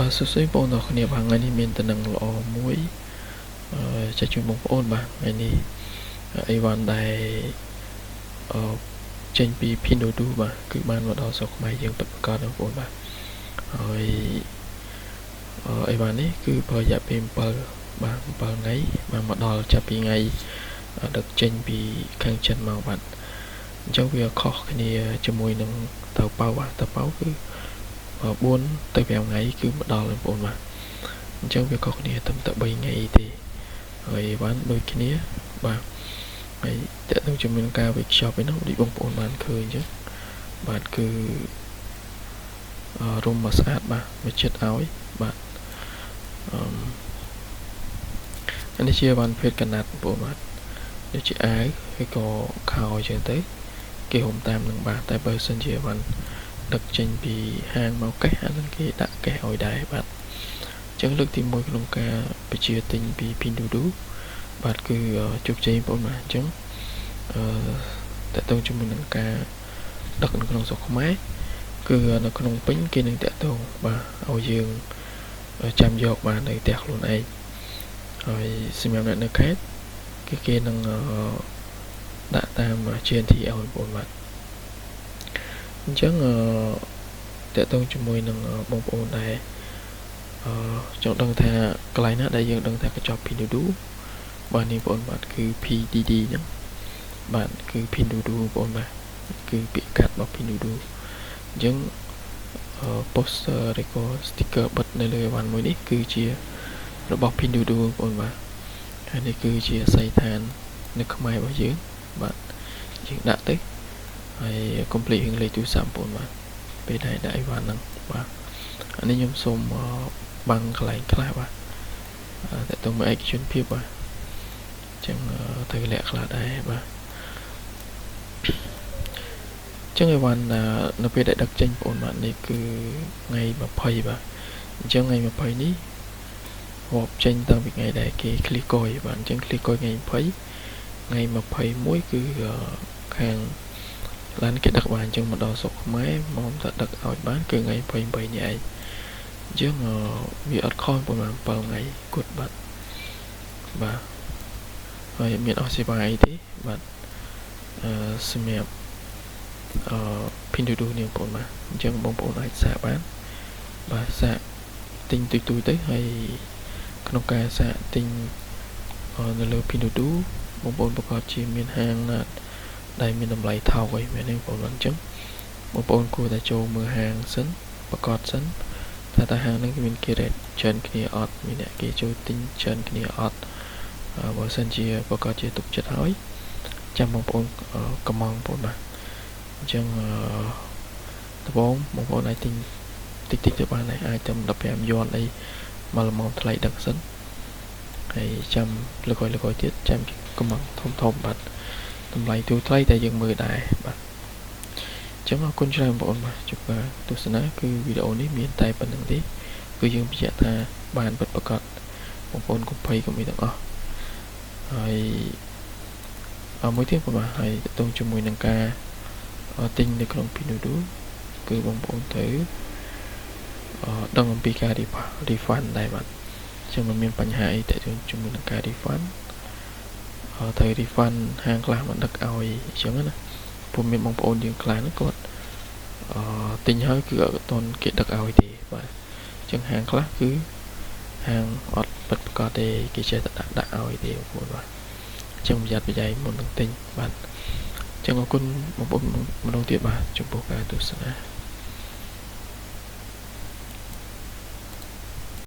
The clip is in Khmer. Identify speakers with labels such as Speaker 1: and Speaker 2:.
Speaker 1: បាទសួស្តីបងប្អូនទាំងគ្នាបាទថ្ងៃនេះមានតំណែងល្អមួយអឺចែកជូនបងប្អូនបាទថ្ងៃនេះអីវ៉ាន់ដែលអឺចេញពី Pinduoduo បាទគឺបានមកដល់ស្រុកខ្មែរយើងពិតប្រាកដបងប្អូនបាទហើយអីវ៉ាន់នេះគឺប្រយៈពេល7បាទ7ថ្ងៃបាទមកដល់ចាប់ពីថ្ងៃដឹកចេញពីខាងចិនមកបាទអញ្ចឹងវាខុសគ្នាជាមួយនឹងតៅប៉ៅបាទតៅប៉ៅគឺ4ទៅ5ថ្ងៃគឺមកដល់បងប្អូនបាទអញ្ចឹងវាខុសគ្នាត្រឹមតែ3ថ្ងៃទេហើយបានដូចគ្នាបាទហើយតើទៅជាមួយនឹងការ workshop ឯនោះដូចបងប្អូនបានឃើញអញ្ចឹងបាទគឺរុំមកស្អាតបាទមកចិត្តឲ្យបាទអឺនេះជាបានភេទកណាត់បងប្អូនបាទដូចជាអាវឬក៏ខោអញ្ចឹងទៅគេហុំតាមនឹងបាទតែបើសិនជាបានដឹកចេញពីហាងមកកេះអានឹងគេដាក់កេះឲ្យដែរបាទអញ្ចឹងលើកទី1ក្នុងការបញ្ជាទិញពី Pinduoduo បាទគឺជោគជ័យបងប្អូនបាទអញ្ចឹងអឺតើតើជាមួយនឹងការដឹកនៅក្នុងស្រុកខ្មែរគឺនៅក្នុងពេញគេនឹងតាក់ទងបាទឲ្យយើងចាំយកបាទនៅផ្ទះខ្លួនឯងហើយសម្រាប់អ្នកនៅខេត្តគឺគេនឹងដាក់តាម J&T ឲ្យបងប្អូនបាទអញ្ចឹងអឺតកតងជាមួយនឹងបងប្អូនដែលអឺចង់ដឹងថាកន្លែងណាដែលយើងដឹងថាកញ្ចប់ Pinduoduo បាទនេះបងប្អូនបាទគឺ PDD ហ្នឹងបាទគឺ Pinduoduo បងប្អូនបាទគឺពាក្យកាត់របស់ Pinduoduo អញ្ចឹង poster ឬក៏ sticker បិទនៅលើអីវ៉ាន់មួយនេះគឺជារបស់ Pinduoduo បងប្អូនបាទហើយនេះគឺជាអាស័យដ្ឋាននៅខ្មែររបស់យើងបាទយើងដាក់ទៅហើយកុំភ្លេចរឿងលេខទូរស័ព្ទបងប្អូនបាទពេលដែលដាក់អីវ៉ាន់ហ្នឹងបាទអានេះខ្ញុំសូមបាំងកន្លែងខ្លះបាទតើតើមកឯកជនភាពបាទអញ្ចឹងត្រូវលាក់ខ្លះដែរបាទអញ្ចឹងអីវ៉ាន់នៅពេលដែលដឹកចេញបងប្អូនបាទនេះគឺថ្ងៃ20បាទអញ្ចឹងថ្ងៃ20នេះរាប់ចេញតាំងពីថ្ងៃដែលគេឃ្លីកុយបាទអញ្ចឹងឃ្លីកុយថ្ងៃ20ថ្ងៃ21គឺខាងឡានគេដឹកបានអញ្ចឹងមកដល់ស្រុកខ្មែរមកតែដឹកឲ្យបានគឺថ្ងៃ28នេះឯងអញ្ចឹងវាអត់ខុសប្រហែល7ថ្ងៃគត់បាទបាទហើយមានអស់សេវាអីទេបាទអឺសម្រាប់អឺ Pinduoduo នេះបងប្អូនបាទអញ្ចឹងបងប្អូនអាចសាកបានបាទសាកទិញទុយទុយទៅហើយក្នុងការសាកទិញនៅលើ Pinduoduo បងប្អូនប្រកាសជាមានហាងណាដែលមានតម្លៃថោកអីមែនទេបងប្អូនអញ្ចឹងបងប្អូនគួរតែចូលមើលហាងសិនប្រកាសសិនថាតើហាងហ្នឹងគេមានគេ rate ច្រើនគ្នាអត់មានអ្នកគេចូលទិញច្រើនគ្នាអត់បើសិនជាប្រកាសជាទុកចិត្តហើយចាំបងប្អូនកំងបងប្អូនបាទអញ្ចឹងដំបូងបងប្អូនអាចទិញតិចតិចទៅបានដែរអាចតែ15យន់អីមកល្មមថ្លៃដឹកសិនហើយចាំលកយលកយទៀតចាំកំងធំធំបាទតម្លៃទូថ្លៃតែយើងមើលដែរបាទអញ្ចឹងអរគុណច្រើនបងប្អូនបាទជួបការទស្សនាគឺវីដេអូនេះមានតែប៉ុណ្្នឹងទេគឺយើងបញ្ជាក់ថាបានពិតប្រាកដបងប្អូនកុំភ័យកុំអីទាំងអស់ហើយមួយទៀតបងបាទហើយតទៅជាមួយនឹងការទិញនៅក្នុង Pinduoduo គឺបងប្អូនត្រូវដឹងអំពីការ refund ដែរបាទអញ្ចឹងមិនមានបញ្ហាអីតទៅជាមួយនឹងការ refund ត្រូវ refund ហាងខ្លះមកដឹកឲ្យអញ្ចឹងណាព្រោះមានបងប្អូនយើងខ្លះហ្នឹងគាត់អឺទិញហើយគឺអត់ទាន់គេដឹកឲ្យទេបាទអញ្ចឹងហាងខ្លះគឺហាងអត់ពិតប្រាកដទេគេចេះតែដាក់ដាក់ឲ្យទេបងប្អូនបាទអញ្ចឹងប្រយ័ត្នប្រយែងមុននឹងទិញបាទអញ្ចឹងអរគុណបងប្អូនម្ដងទៀតបាទចំពោះការទស្សនា។